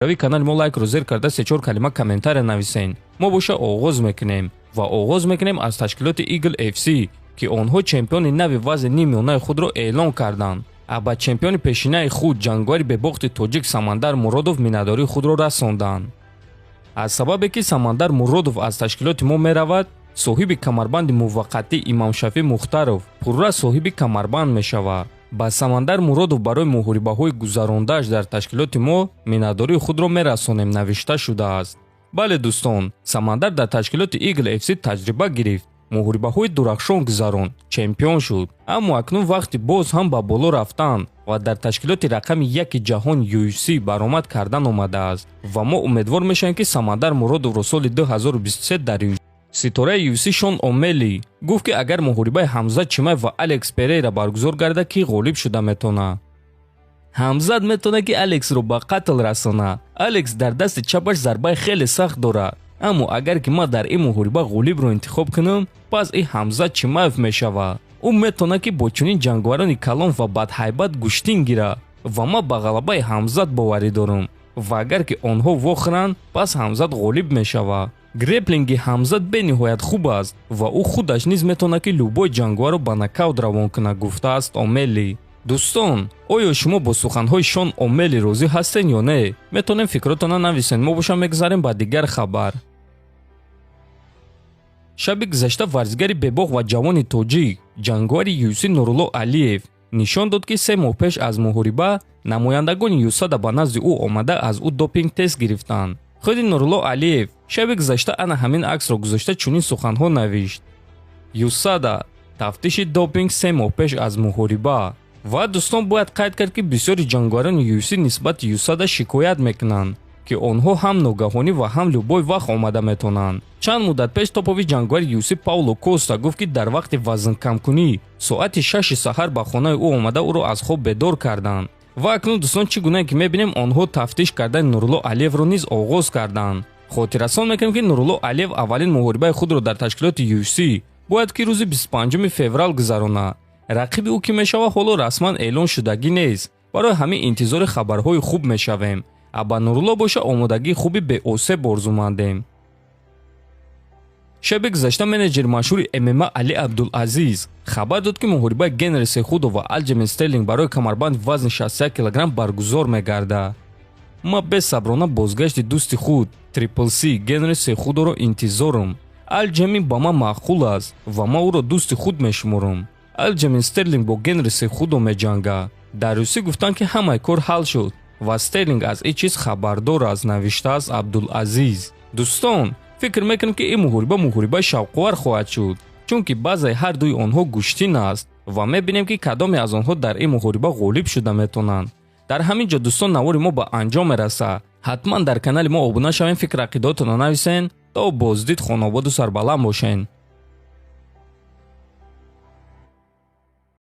Рави канали мо лайкро зер карда, сечор калима комментария нависен. Мо боша оғоз мекунем ва оғоз мекунем аз ташкилоти Eagle FC, ки онҳо чемпиони нави вазни ниммиёнаи худро эълон карданд. А ба чемпиони пешинаи худ, ҷанговари бебохти тоҷик Самандар Муродов, миннатдории худро расонданд. Аз сабабе ки Самандар Муродов аз ташкилоти мо меравад, соҳиби камарбанди муваққатӣ Имомшафӣ Мухтаров пурра соҳиби камарбанд мешавад. Ба Самандар Муродов барои муҳорибаҳои гузарондааш дар ташкилоти мо миннатдории худро мерасонем, навишта шудааст. Бале, дӯстон, Самандар дар ташкилоти Eagle FC таҷриба гирифт, муҳорибаҳои дурахшон гузаронд, чемпион шуд, аммо акнун вақти боз ҳам ба боло рафтан ва дар ташкилоти рақами яки ҷаҳон UFC баромад кардан омадааст. Ва мо умедвор мешавем, ки Самандар Муродовро соли 2023 дар Ситораи UFC Шон Омели гуфт, ки агар муҳорибаи Ҳамзат Чимаев ва Алекс Перейра баргузор гардад, ки ғолиб шуда метавонад? Ҳамзат метавонад, ки Алексро ба қатл расонад. Алекс дар дасти чапаш зарбаи хеле сахт дорад, аммо агар ки ман дар ин муҳориба ғолибро интихоб кунам, пас ин Ҳамзат Чимаев мешавад. Ӯ метавонад, ки бо чунин ҷанговарони калон ва бадҳайбат гӯштин гирад, ва ман ба ғалабаи Ҳамзат боварӣ дорам. Ва агар ки онҳо вохӯранд, пас Ҳамзат ғолиб мешавад. Греплинги Ҳамзат бениҳоят хуб аст ва ӯ худаш низ метавонад, ки любой ҷанговарро ба нокаут равон кунад, гуфтааст Омели. Дӯстон, оё шумо бо суханҳои Шон Омели розӣ ҳастед ё не? Метавонем фикротона нависен. Мо боша мегузарем ба дигар хабар. Шаби гузашта варзигари бебох ва ҷавони тоҷик, ҷанговари UFC Нурулло Алиев нишон дод, ки 3 моҳ пеш аз муҳориба намояндагони ЮСАДА ба назди ӯ омада, аз ӯ допинг тест гирифтанд. Худи Нурулло Алиев шаби гузашта ана ҳамин аксро гузошта, чунин суханҳо навишт: «ЮСАДА, тафтиши допинг 3 моҳ пеш аз муҳориба». Ва, дӯстон, бояд қайд кард, ки бисёри ҷанговарони UFC нисбати ЮСАДА шикоят мекунанд, ки онҳо ҳам ногаҳонӣ ва ҳам любой вақт омада метавонанд. Чанд муддат пеш топови ҷанговари UFC Пауло Коста гуфт, ки дар вақти вазнкамкунӣ соати 6-и саҳар ба хонаи ӯ омада, ӯро аз хоб бедор карданд. Ва акнун, дӯстон, чӣ гунае ки мебинем, онҳо тафтиш кардани Нурулло Алиевро низ оғоз карданд. Хотиррасон мекунем, ки Нурулло Алиев аввалин муҳорибаи худро дар ташкилоти UFC бояд ки рӯзи 25 феврал гузаронад. Рақиби ӯ кӣ мешавад, ҳоло расман эълон шудагӣ нест. Барои ҳамин интизори хабарҳои хуб мешавем. А ба Нурулло боша омодагии хуби беосеб орзумандем. Шаби гузашта менеҷери машҳури ММА Али Абдулазиз хабар дод, ки муҳорибаи Генри Сехудо ва Алҷамин Стерлинг барои камарбанди вазни 61 килограмм баргузор мегардад. «Ман бесаброна бозгашти дӯсти худ Трипл Си Генри Сехудоро интизорам. Алҷамин ба ман маъқул аст ва ман ӯро дӯсти худ мешуморам. Алҷамин Стерлинг бо Генри Сехудо меҷангад. Дар Русӣ гуфтанд, ки ҳамаи кор ҳал шуд ва Стерлинг аз ин чиз хабардор аст», навиштааст Абдулазиз. Дӯстон, фикр мекунем, ки ин муҳориба муҳорибаи шавқовар хоҳад шуд, чунки баъзеи ҳар дуи онҳо гӯштин аст, ва мебинем, ки кадоме аз онҳо дар ин муҳориба ғолиб шуда метавонанд. Дар ҳамин ҷо, дӯстон, навори мо ба анҷом мерасад. Ҳатман дар канали мо обуна шавем, фикр ақидаотонро нависен. То боздид, хонободу сарбаланд бошен.